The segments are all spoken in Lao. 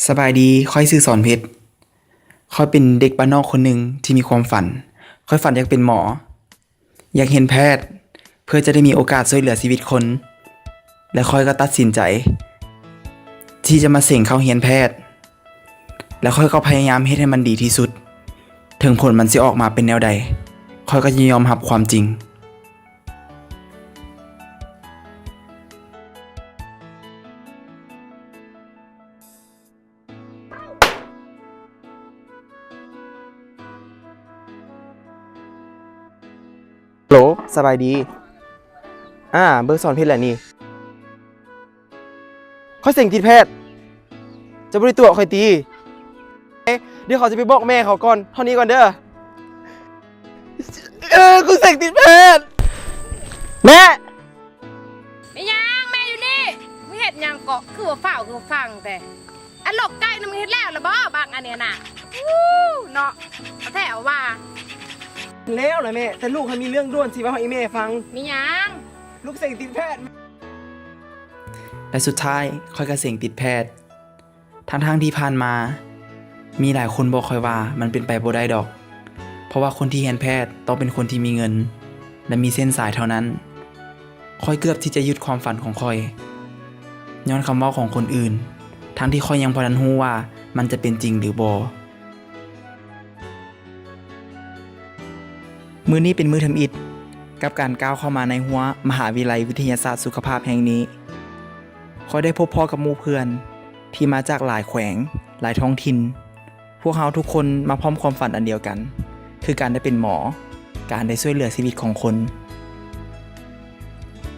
ສະບາຍດີ, ຂ້ອຍຊື່ສອນເພັດ. ຂ້ອຍເປັນເດັກບ້ານນອກຄົນໜຶ່ງທີ່ມີຄວາມຝັນ. ຂ້ອຍຝັນຢາກເປັນໝໍ, ຢາກຮຽນແພດ ເພື່ອຈະໄດ້ມີໂອກາດຊ່ວຍເຫຼືອຊີວິດຄົນ ແລະ ຂ້ອຍກໍຕັດສິນໃຈທີ່ຈະມາເສັງເຂົ້າຮຽນແພດ ແລະ ຂ້ອຍກໍພະຍາຍາມເຮັດໃຫ້ມັນດີທີ່ສຸດ, ເຖິງຜົນມັນຊິອອກມາເປັນແນວໃດ, ຂ້ອຍກໍຈະຍອມຮັບຄວາມຈິງ. ໂຫຼ ສະບາຍດີ. ອາ ເບີສອນເພັດແຫຼະນີ້. ຂ້ອຍເສັງຕິດແພດ. ເຈົ້າບໍ່ໄດ້ຕົວະຂ້ອຍຕິ? ເອີ ດຽວຂ້ອຍຈະໄປບອກແມ່ເຂົາກ່ອນ. ເທົ່ານີ້ກ່ອນເດີ. ເອີ ກູເສັງຕິດແພດ. ແມ່! ແມ່ຫຍັງ ແມ່ຢູ່ນີ້? ມຶງເຮັດຫຍັງເກາະ? ຄືວ່າຟ້າວ ຄືວ່າຟັ່ງແທ້. ອັນລູກໄກ່ນະ ມຶງເຮັດແລ້ວລະບໍ່? ບັກອັນນີ້ນະ. ອູ້ ເນາະ ເອົາແທ້ເອົາວ່າ. ແລ້ວລະແມ່, ແຕ່ລູກຫັ້ນມີເລື່ອງດ່ວນຊິເວົ້າໃຫ້ອີ່ແມ່ຟັງ. ມີຫຍັງ? ລູກເສັງຕິດແພດ. ແລະ ສຸດທ້າຍ ຂ້ອຍກໍເສັງຕິດແພດ. ທັງໆທີ່ຜ່ານມາ ມີຫຼາຍຄົນບອກຂ້ອຍວ່າມັນເປັນໄປບໍ່ໄດ້ດອກ, ເພາະວ່າຄົນທີ່ຮຽນແພດຕ້ອງເປັນຄົນທີ່ມີເງິນ ແລະ ມີເສັ້ນສາຍເທົ່ານັ້ນ. ຂ້ອຍເກືອບທີ່ຈະຢຸດຄວາມຝັນຂອງຂ້ອຍ ຍ້ອນຄຳເວົ້າຂອງຄົນອື່ນ, ທັງທີ່ຂ້ອຍຍັງບໍ່ທັນຮູ້ວ່າມັນຈະເປັນຈິງຫຼືບໍ່. ມື້ນີ້ເປັນມື້ທຳອິດກັບການກ້າວເຂົ້າມາໃນຮົ້ວມະຫາວິທະຍາໄລວິທະຍາສາດສຸຂະພາບແຫ່ງນີ້. ຂ້ອຍໄດ້ພົບພໍ້ກັບໝູ່ເພື່ອນທີ່ມາຈາກຫຼາຍແຂວງ, ຫຼາຍທ້ອງຖິ່ນ. ພວກເຮົາທຸກຄົນມາພ້ອມຄວາມຝັນອັນດຽວກັນ, ຄືການໄດ້ເປັນໝໍ, ການໄດ້ຊ່ວຍເຫຼືອຊີວິດຂອງຄົນ.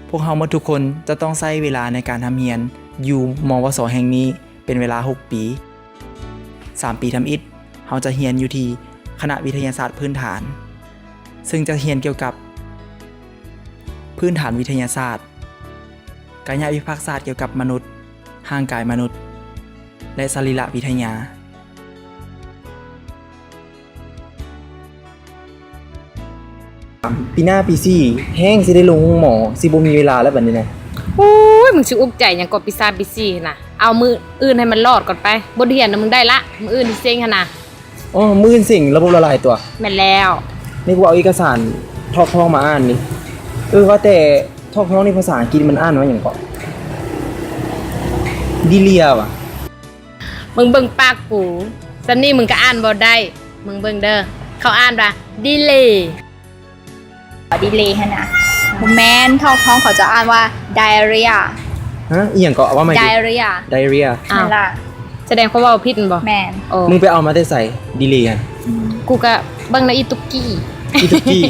ພວກເຮົາໝົດທຸກຄົນຈະຕ້ອງໃຊ້ເວລາໃນການຮ່ຳຮຽນຢູ່ ມວສ ແຫ່ງນີ້ເປັນເວລາຫົກປີ. ສາມປີທຳອິດ ເຮົາຈະຮຽນຢູ່ທີ່ຄະນະວິທະຍາສາດພື້ນຖານ, ເຊິ່ງຈະຮຽນກ່ຽວກັບພື້ນຖານວິທະຍາສາດ, ກາຍະວິພາກສາດກ່ຽວກັບມະນຸດ, ຮ່າງກາຍມະນຸດ ແລະ ສະລີລະວິທະຍາ. ປີໜ້າປີສີ່ແຮງຊິໄດ້ລົງໂຮງໝໍ, ຊິບໍ່ມີເວລາແລ້ວບັດນີ້ນະ. ໂອ້ຍ ມຶງຊິອຸກໃຈຫຍັງເກາະ ປີສາມປີສີ່ນະ. ເອົາມື້ອື່ນໃຫ້ມັນລອດກ່ອນໄປ. ບົດຮຽນນະມຶງໄດ້ລະ, ມື້ອື່ນຊິເສັງຫັ້ນນະ. ອໍ ມື້ອື່ນເສັງລະບົບລະລາຍຕົວະ. ແມ່ນແລ້ວ. ນີ້ກູເອົາເອກະສານຖອກທ້ອງມາອ່ານນີ້. ເອີ ວ່າແຕ່ຖອກທ້ອງນີ້ພາສາອັງກິດມັນອ່ານວ່າຫຍັງເກາະ? ດີເລຍຫວາ? ມຶງເບິ່ງປາກກູ, ສ່ຳນີ້ມຶງກໍອ່ານບໍ່ໄດ້. ມຶງເບິ່ງເດີ, ເຂົາອ່ານວ່າ ດີເລ. ດີເລຫັ້ນນະ. ບໍ່ແມ່ນ, ຖອກທ້ອງເຂົາເຈົ້າອ່ານວ່າ ໄດເຣຍ. ຮະ? ອີ່ຫຍັງເກາະ? ເວົ້າໃໝ່ ໄດເຣຍ. ໄດເຣຍ. ອ້າວ ນັ້ນລະ. ສະແດງຂ້ອຍເວົ້າຜິດແມ່ນບໍ່? ແມ່ນ. ໂອ້ ມຶງໄປເອົາມາແຕ່ໃສ ດີເລຫັ້ນ? ອືມ ກູກະເບິ່ງໃນອີຕຸກກີ້. ອີຕຸກກີ້?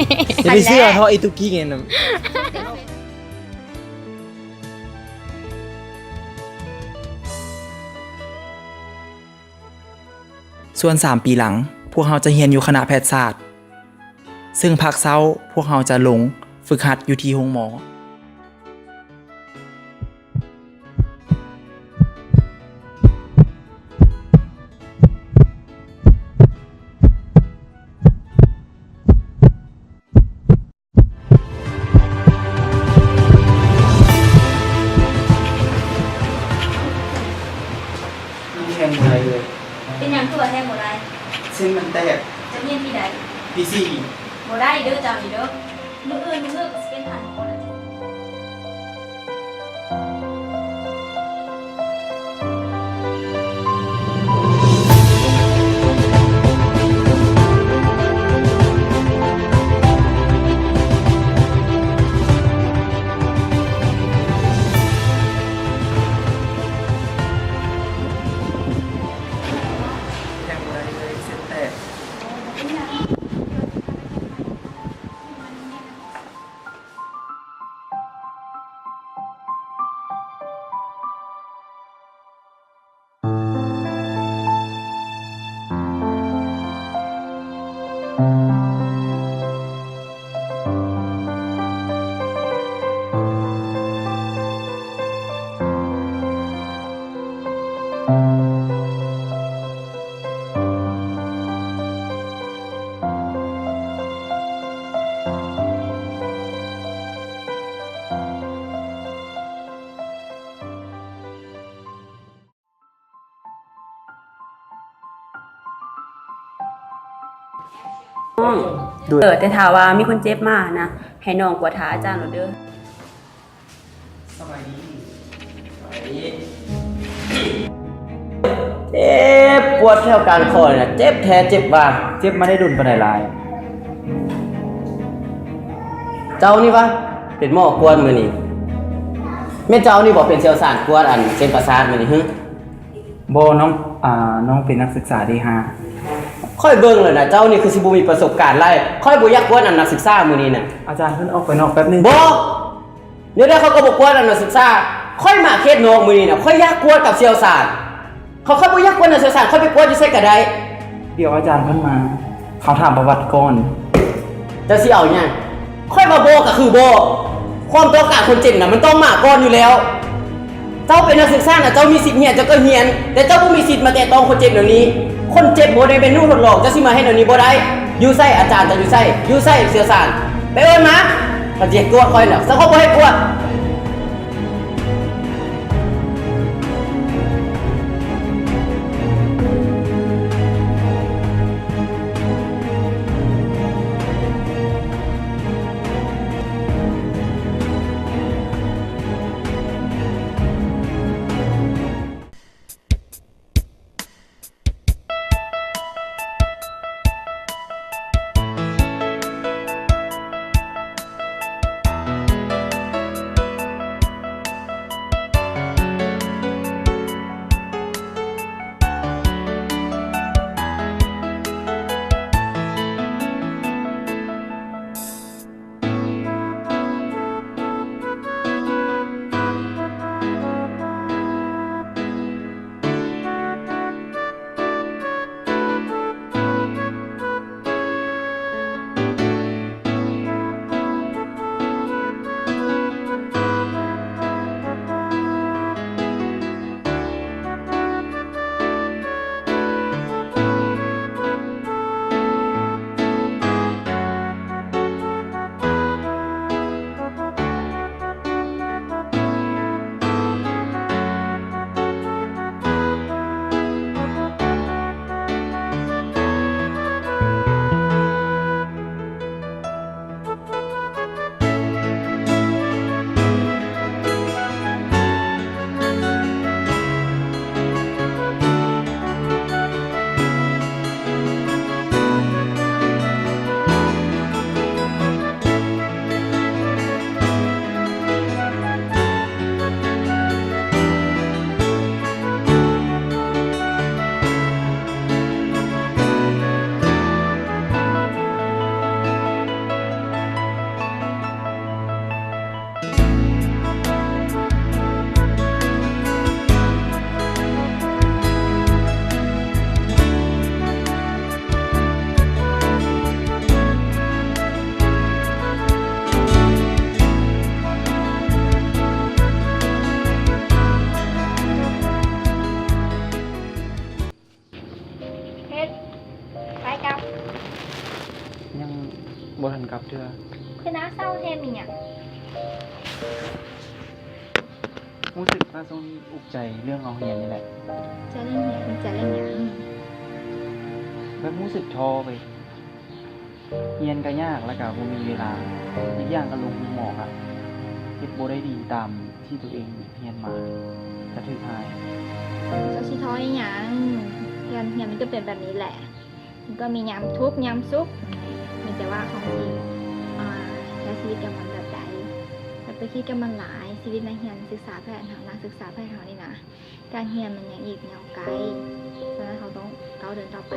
ຢ່າໄປເຊື່ອເທາະ ອີຕຸກກີ້ນັ້ນນະ. ສ່ວນສາມປີຫຼັງ, ພວກເຮົາຈະຮຽນຢູ່ຄະນະແພດສາດ, ເຊິ່ງພາກເຊົ້າພວກເຮົາຈະລົງຝຶກຫັດຢູ່ທີ່ໂຮງໝໍ. ແຮງບໍ່ໄດ້ເລີຍ. ເປັນຫຍັງຄືວ່າແຮງບໍ່ໄດ້? ເສັ້ນມັນແຕກ. ເຈົ້າຮຽນປີໃດ? ປີສີ່. ບໍ່ໄດ້ເດີເຈົ້ານີ້ເດີ. ມື້ອື່ນມື້ຮືກໍຊິເປັນທາງໝໍແລ້ວ. ແທງບໍ່ໄດ້ເລີຍ ເສັ້ນແຕກ. ອງ. ໂດຍ. ເອີ ແຕ່ຖ້າວ່າມີຄົນເຈັບມານະ ໃຫ້ນ້ອງກວດຖ້າອາຈານໂລດເດີ. ສະບາຍດີ. ສະບາຍດີ. ເຈັບປວດແຖວກາງຄໍນີ້ນະ ເຈັບແທ້ເຈັບວ່າ. ເຈັບມາໄດ້ດົນປານໃດຫຼາຍ? ເຈົ້ານີ້ຫວາ ເປັນໝໍກວດມື້ນີ້? ແມ່ນເຈົ້ານີ້ບໍ່ເປັນຊ່ຽວຊານກວດອັນເສັ້ນປະສາດມື້ນີ້ຫື? ບໍ່ ນ້ອງ ອາ ນ້ອງເປັນນັກສຶກສາເດຫາ. ຂ້ອຍເບິ່ງແລ້ວນະ ເຈົ້ານີ້ຄືຊິບໍ່ມີປະສົບການຫຼາຍ. ຂ້ອຍບໍ່ຢາກກວດອັນນັກສຶກສາມື້ນີ້ນະ. ອາຈານ ເພິ່ນອອກໄປນອກແປັບໜຶ່ງ. ບໍ່ ແນວໃດຂ້ອຍກໍບໍ່ກວດອັນນັກສຶກສາ. ຂ້ອຍມາເຂດນອກມື້ນີ້ນະ ຂ້ອຍຢາກກວດກັບຊ່ຽວຊານ. ຂ້ອຍ ຂ້ອຍບໍ່ຢາກກວດນັກຊ່ຽວຊານ ຂ້ອຍໄປກວດຢູ່ໃສກໍໄດ້. ດຽວອາຈານເພິ່ນມາ ເຮົາຖາມປະຫວັດກ່ອນ. ເຈົ້າຊິເອົາຫຍັງ? ຂ້ອຍວ່າບໍ່ກໍຄືບໍ່. ຄວາມຕ້ອງການຄົນເຈັບນະ ມັນຕ້ອງມາກ່ອນຢູ່ແລ້ວ. ເຈົ້າເປັນນັກສຶກສານະ ເຈົ້າມີສິດຮຽນ ເຈົ້າກໍຮຽນ, ແຕ່ເຈົ້າບໍ່ມີສິດມາແຕະຕ້ອງຄົນເຈັບແນວນີ້. ຄົນເຈັບບໍ່ໄດ້ແມ່ນໜູທົດລອງ, ເຈົ້າຊິມາເຮັດແນວນີ້ບໍ່ໄດ້. ຢູ່ໃສອາຈານ ເຈົ້າຢູ່ໃສ? ຢູ່ໃສຊ່ຽວຊານ? ໄປເອີ້ນມາ. ເຂົາຊິເຮັດກວດຂ້ອຍນະ ເຂົາບໍ່ໃຫ້ກວດ. ເຮັດ ໄປກັບ ຍັງບໍ່ທັນກັບເທື່ອ. ຄືໜ້າເສົ້າແທ້ ມີຫຍັງ? ຮູ້ສຶກວ່າຊ່ວງນີ້ອຸກໃຈເລື່ອງເຮົາຮຽນນີ້ແຫຼະ. ເຈົ້າເລື່ອງຮຽນ ເຈົ້າເລື່ອງຫຍັງ? ແບບຮູ້ສຶກທໍ້ເວີຍ. ຮຽນກໍຍາກ ແລ້ວກໍບໍ່ມີເວລາ. ອີກຢ່າງກໍລົງໂຮງໝໍກໍເຮັດບໍ່ໄດ້ດີຕາມທີ່ຕົວເອງຮຽນມາ ກໍຖືກຮ້າຍ. ເຈົ້າຊິທໍ້ອີຫຍັງ? ການຮຽນມັນກໍເປັນແບບນີ້ແຫຼະ. ມັນກໍມີຍາມທຸກຍາມສຸກ, ມີແຕ່ວ່າເຮົາຊິ ອ່າ ໃຊ້ຊີວິດກັບມັນແບບໃດ. ຢ່າໄປຄິດກັບມັນຫຼາຍ. ຊີວິດນັກຮຽນສຶກສາແພດເຮົາ, ນັກສຶກສາແພດເຮົານີ້ນະ, ການຮຽນມັນຍັງອີກຍາວໄກ, ສະນັ້ນເຮົາຕ້ອງກ້າວເດີນຕໍ່ໄປ.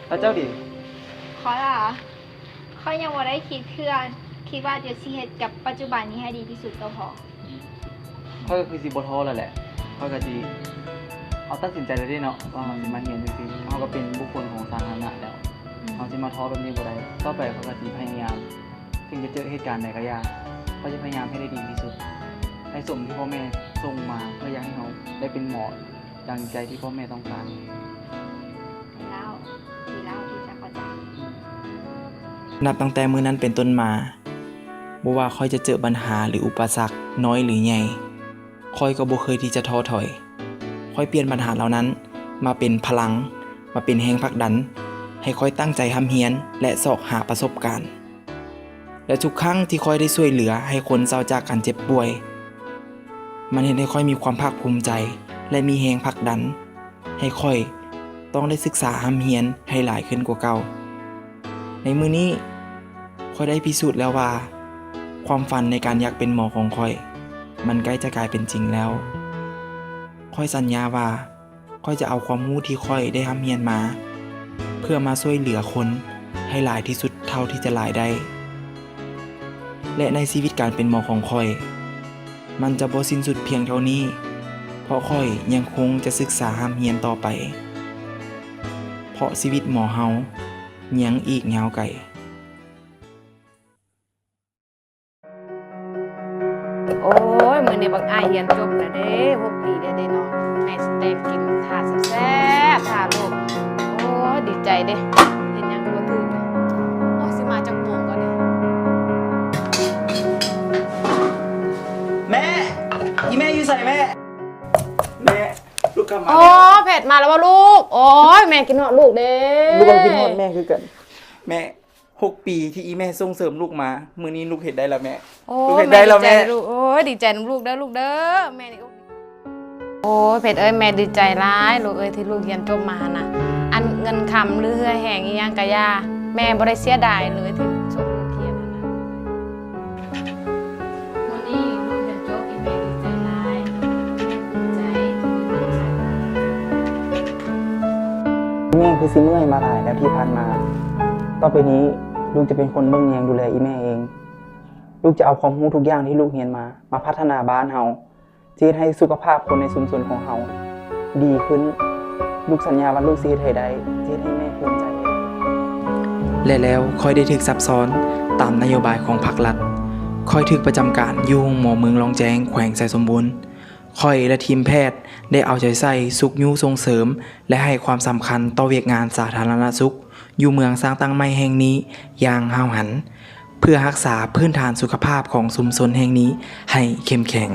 ແລ້ວເຈົ້າເດ? ຂ້ອຍຫວາ? ຂ້ອຍຍັງບໍ່ໄດ້ຄິດເທື່ອ, ຄິດວ່າຈະຊິເຮັດກັບປັດຈຸບັນນີ້ໃຫ້ດີທີ່ສຸດກໍພໍ. ຂ້ອຍກໍຄືຊິບໍ່ທໍ້ແລ້ວແຫຼະ. ຂ້ອຍກໍຊິ ເຮົາຕັດສິນໃຈແລ້ວເດ້ເນາະ ວ່າເຮົາຊິມາຮຽນຈັ່ງຊີ້. ເຮົາກໍເປັນບຸກຄົນຂອງສາທາລະນະແລ້ວ. ອືມ ເຮົາຊິມາທໍ້ແບບນີ້ບໍ່ໄດ້. ຕໍ່ໄປຂ້ອຍກໍຊິພະຍາຍາມ, ເຖິງຈະເຈີເຫດການໃດກໍຢ່າ, ຂ້ອຍຈະພະຍາຍາມໃຫ້ໄດ້ດີທີ່ສຸດ, ໃຫ້ສົມທີ່ພໍ່ແມ່ສົ່ງມາ, ເພື່ອຢາກໃຫ້ເຮົາໄດ້ເປັນໝໍ ດັ່ງໃຈທີ່ພໍ່ແມ່ຕ້ອງການ. ແລ້ວ ດີແລ້ວທີ່ຈະເຂົ້າໃຈ. ນັບຕັ້ງແຕ່ມື້ນັ້ນເປັນຕົ້ນມາ, ບໍ່ວ່າຂ້ອຍຈະເຈີບັນຫາ ຫຼື ອຸປະສັກນ້ອຍ ຫຼື ໃຫຍ່, ຂ້ອຍກໍບໍ່ເຄີຍທີ່ຈະທໍ້ຖອຍ. ຂ້ອຍປ່ຽນບັນຫາເຫຼົ່ານັ້ນມາເປັນພະລັງ ມາເປັນແຮງຜັກດັນໃຫ້ຂ້ອຍຕັ້ງໃຈຮ່ຳຮຽນ ແລະ ຊອກຫາປະສົບການ. ແລະ ທຸກຄັ້ງທີ່ຂ້ອຍໄດ້ຊ່ວຍເຫຼືອໃຫ້ຄົນເຊົາຈາກການເຈັບປ່ວຍ, ມັນເຮັດໃຫ້ຂ້ອຍມີຄວາມພາກພູມໃຈ ແລະ ມີແຮງຜັກດັນໃຫ້ຂ້ອຍຕ້ອງໄດ້ສຶກສາຮ່ຳຮຽນໃຫ້ຫຼາຍຂຶ້ນກວ່າເກົ່າ. ໃນມື້ນີ້, ຂ້ອຍໄດ້ພິສູດແລ້ວວ່າ ຄວາມຝັນໃນການຢາກເປັນໝໍຂອງຂ້ອຍ ມັນໃກ້ຈະກາຍເປັນຈິງແລ້ວ. ຂ້ອຍສັນຍາວ່າ ຂ້ອຍຈະເອົາຄວາມຮູ້ທີ່ຂ້ອຍໄດ້ຮ່ຳຮຽນມາ ເພື່ອມາຊ່ວຍເຫຼືອຄົນໃຫ້ຫຼາຍທີ່ສຸດເທົ່າທີ່ຈະຫຼາຍໄດ້. ແລະ ໃນຊີວິດການເປັນໝໍຂອງຂ້ອຍ, ມັນຈະບໍ່ສິ້ນສຸດພຽງເທົ່ານີ້, ເພາະຂ້ອຍຍັງຄົງຈະສຶກສາຮ່ຳຮຽນຕໍ່ໄປ, ເພາະຊີວິດໝໍເຮົາຍັງອີກຍາວໄກ. ໂອ້ຍ ມື້ນີ້ບັກອ້າຍຮຽນຈົບແລ້ວເດ້ ຫົກປີແລ້ວເດ້ເນາະ. ແມ່ຊິແຕ່ງກິນຖ້າແຊບໆ ຖ້າລູກ. ໂອ້ຍ ດີໃຈເດ້ ເຮັດຫຍັງກໍບໍ່ຖືກ. ໂອ້ຍ ຊິມາຈັກໂມງກ່ອນນີ້? ແມ່! ອີ່ແມ່ຢູ່ໃສແມ່? ແມ່! ລູກກັບມາແລ້ວ. ໂອ້ ເພັດມາແລ້ວບໍ່ລູກ? ໂອ້ຍ ແມ່ຄິດຮອດລູກເດ້. ລູກກໍຄິດຮອດແມ່ຄືກັນ. ແມ່! ຫົກປີທີ່ອີ່ແມ່ສົ່ງເສີມລູກມາ, ມື້ນີ້ລູກເຮັດໄດ້ແລ້ວແມ່. ໂອ້ ລູກເຮັດໄດ້ແລ້ວແມ່. ດີໃຈລູກ. ໂອ້ຍ ດີໃຈນຳລູກເດີລູກເດີ. ແມ່ນີ້ ໂອ້ຍ ເພັດເອີຍ ແມ່ດີໃຈຫຼາຍລູກເອີຍ ທີ່ລູກຮຽນຈົບມາຫັ້ນນະ. ອັນເງິນຄຳ ຫຼື ເຫື່ອແຮງອີ່ຫຍັງກະຢ່າ, ແມ່ບໍ່ໄດ້ເສຍດາຍເລີຍທີ່ສົ່ງລູກຮຽນຫັ້ນນະ. ມື້ນີ້ລູກຮຽນຈົບ ອີ່ແມ່ດີໃຈຫຼາຍ. ແມ່ຄືຊິເມື່ອຍມາຫຼາຍແລ້ວທີ່ຜ່ານມາ. ຕໍ່ໄປນີ້ລູກຈະເປັນຄົນເບິ່ງແຍງດູແລອີ່ແມ່ເອງ. ລູກຈະເອົາຄວາມຮູ້ທຸກຢ່າງທີ່ລູກຮຽນມາ ມາພັດທະນາບ້ານເຮົາ, ຈະເຮັດໃຫ້ສຸຂະພາບຄົນໃນຊຸມຊົນຂອງເຮົາດີຂຶ້ນ. ລູກສັນຍາວ່າລູກຊິເຮັດໃຫ້ໄດ້, ຈະເຮັດໃຫ້ແມ່ພູມໃຈ. ແລະ ແລ້ວຂ້ອຍໄດ້ຖືກຊັບຊ້ອນຕາມນະໂຍບາຍຂອງພັກລັດ. ຂ້ອຍຖືກປະຈຳການຢູ່ໂຮງໝໍເມືອງລ້ອງແຈ້ງ ແຂວງໄຊສົມບູນ. ຂ້ອຍ ແລະ ທີມແພດໄດ້ເອົາໃຈໃສ່ຊຸກຍູ້ສົ່ງເສີມ ແລະ ໃຫ້ຄວາມສຳຄັນຕໍ່ວຽກງານສາທາລະນະສຸກຢູ່ເມືອງສ້າງຕັ້ງໃໝ່ແຫ່ງນີ້ຢ່າງຫ້າວຫັນ, ເພື່ອຮັກສາພື້ນຖານສຸຂະພາບຂອງຊຸມຊົນແຫ່ງນີ້ໃຫ້ເຂັ້ມແຂງ.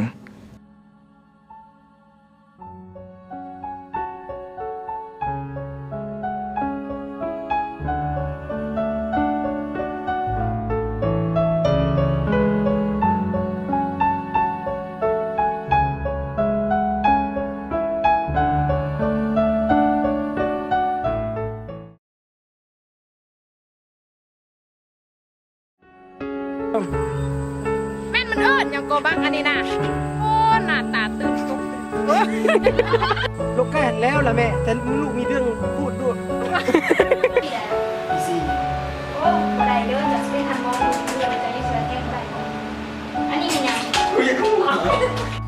ແມ່ນມັນເອີ້ນຫຍັງກໍບັກອັນນີ້ນະ. ໂອ້ ໜ້າຕາຕື່ນຕົກ. ລູກໃກ້ຫັ້ນແລ້ວລະແມ່, ແຕ່ລູກມີເລື່ອງພູດດ້ວຍ. ປີສີ່. ໂອ້ ບໍ່ໄດ້ເດີ, ເຈົ້າຊິໄປທັນບໍ່? ເພື່ອນເຈົ້າຍັງຊິໄປແທງບໍ່ໄດ້. ອັນນີ້ແມ່ນຫຍັງ? ອຸ້ຍ ຢາກຮູ້.